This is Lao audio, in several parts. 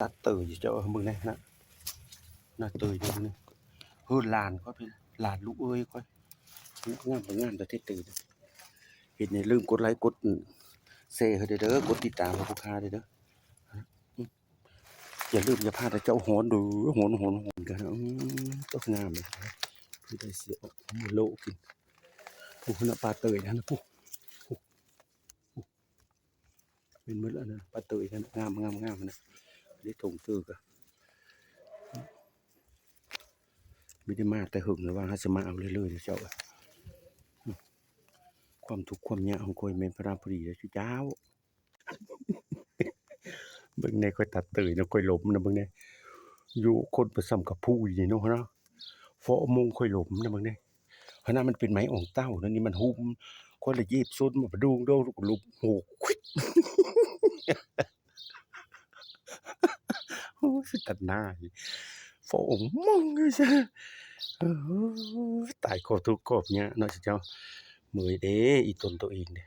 ຕັດເຕີຍຢູ່ເຈົ້າ ເບິ່ງແດ່ນະ ນະເຕີຍຢູ່ເບິ່ງແດ່ ເຮີ້ນຫຼານຂ້ອຍເພິ່ນ ຫຼານລູກເອີຍຂ້ອຍ ງາມ ງາມແຕ່ເຕີຍ ເຫັນແດ່ ລືມກົດໄລກົດແຊໃຫ້ແດ່ເດີ ກົດຕິດຕາມໃຫ້ພວກຂ້າແດ່ເດີ ຢ່າລືມ ຢ່າພາດເດີເຈົ້າ ຮ້ອນເດີ ຮ້ອນ ຮ້ອນ ຮ້ອນກັນ ອືມ ຕົກງາມເລີຍ ໄດ້ເສຍ ໂລກິນ ໂອ້ ນະ ປາເຕີຍນະ ໂອ້ ໂອ້ ເປັນໝົດແລ້ວນະ ປາເຕີຍນະ ງາມ ງາມ ງາມນະ ໄດ້ຖົງເຕີກະ ບໍ່ໄດ້ມາແຕ່ເຫິງແລ້ວວ່າ ຫາຊິມາເອົາເລື້ອຍໆເດີເຈົ້າ ຄວາມທຸກຄວາມຍາກຂອງຂ້ອຍແມ່ນພະລາຜູ້ດີເດີເຈົ້າ. ເບິ່ງແດ່ ຂ້ອຍຕັດເຕີຍນະ ຂ້ອຍລົ້ມນະ ເບິ່ງແດ່ ຢູ່ຄົນປະສ່ຳກັບຜູ້ນີ້ເນາະ ເນາະ ເຟາະມົງຂ້ອຍລົ້ມນະ ເບິ່ງແດ່ ຂະໜາດມັນເປັນໄມ້ອອງເຕົ້ານະ ນີ້ມັນຫຸ້ມ ຂ້ອຍລະເຫຢີບສົ້ນມາປະໂດງໂດງ ແລ້ວກໍລົ້ມໂຫກ ໂອ້ຍ ຕາໜ່າຍ ເຟາະອົງມົງຢູ່ຊະ ໂອ້ຍ ຕາຍ ຄວາມທຸກຄວາມຍາກເນາະເຈົ້າ ເມື່ອຍເດ້ ອີ່ຕົນໂຕເອງເດ້.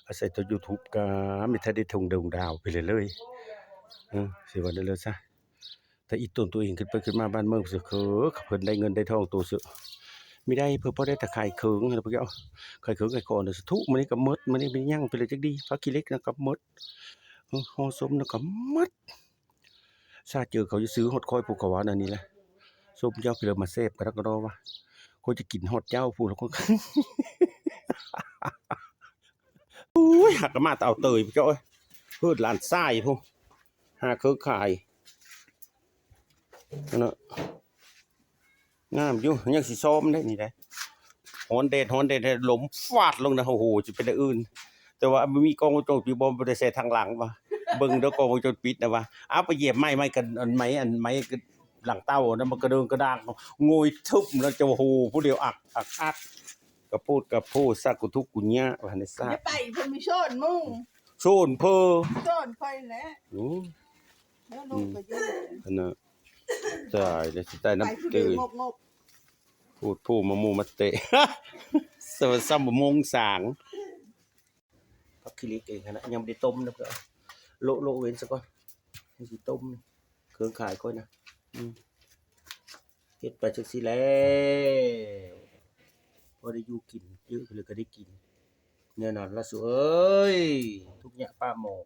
ອາໄສແຕ່ຢູທູບກະມີແຕ່ໄດ້ທົ່ງດວງດາວໄປເລື້ອຍໆ ເອີ ຊິວ່າແນວໃດຊະ ແຕ່ອີ່ຕົນໂຕເອງຂຶ້ນໄປຂຶ້ນມາບ້ານເມືອງເສີເຂີ ເພິ່ນໄດ້ເງິນໄດ້ທອງໂຕເສີ ມີໄດ້ເພິ່ນພໍໄດ້ແຕ່ຂາຍເຂີງຫັ້ນແຫຼະ ພວກເຈົ້າ ຂາຍເຂີງຂາຍຂອງເດີ ສາທຸ ມື້ນີ້ກະໝົດ ມື້ນີ້ມີຫຍັງໄປເລີຍຈັກດີ ຜັກຂີ້ເຫຼັກນະກະໝົດ ເອີ ຫໍ່ສົມນະກະໝົດ ຊາເຈີເຂົາຈະຊື້ຮອດຂ້ອຍ ຜູ້ເຂົາວ່າແນວນີ້ແຫຼະ ສົມເຈົ້າໄປເລີຍ ມາແຊບກະດັກກະດໍວ່າ ຂ້ອຍຈະກິນຮອດເຈົ້າຜູ້ລະຄົນ ໂອ້ຍ ຫາກະມາແຕ່ເອົາເຕີຍເຈົ້າເອີຍ ເຮີດຫຼານຊາຍພຸ້ນ ຫາເຄີງຂາຍ ເນາະ ງາມຢູ່ ຍັງຊິຊ້ອມໄດ້ນີ້ໄດ໋ ຮ້ອນແດດ ຮ້ອນແດດ ລົມຟາດລົງນະ ໂອ້ໂຫ ຊິເປັນແນວອື່ນ ແຕ່ວ່າບໍ່ມີກ້ອງວົງຈອນປິດ ບໍ່ ບໍ່ໄດ້ໃສ່ທາງຫຼັງວ່າ ເບິ່ງເດີກ້ອງວົງຈອນປິດນະວ່າ ເອົາໄປຢຽບໄມ້ ໄມ້ກັນ ອັນໄມ້ ອັນໄມ້ຫຼັງເຕົ້ານະ ມັນກະເດີງກະດາງ ໂງຍທຶບແລ້ວ ເຈົ້າ ໂອ້ໂຫ ຜູ້ດຽວອັກ ອັກ ອັກ ກະໂພດກະໂພ ຊາກກູທຸກກູຍາກ ວ່າໃນຊາກ ຢ່າໄປເພິ່ນມີໂຊນມຶງ ໂຊນເພິ່ນ ໂຊນຂ້ອຍແຫຼະ ໂອ້ ເດີລູກກະຢູ່ ອັນນະ ຕາຍແລ້ວ ຊິຕາຍນຳ ໄປຜູ້ດຽວ ເຕີຍ ງົບໆ ໂພດໂພ ມາໂມມາແຕະ ສະວ່າຊ້ຳມາໂມງສາງ ຜັກຂີ້ເຫຼັກເອງຫັ້ນນະ ຍັງບໍ່ໄດ້ຕົ້ມນະ ໂລະ ໂລະເວັ້ນສະກ່ອນ ຈັ່ງຊິຕົ້ມ ເຄື່ອງຂາຍຂ້ອຍນະ ອືມ ເຮັດໄປຈັ່ງຊີ້ແຫຼະ ພໍໄດ້ຢູ່ກິນ ເຍອະເລີຍກະໄດ້ກິນ ແນ່ນອນລະສູເອີຍ ທຸກຍາກປາໝອງ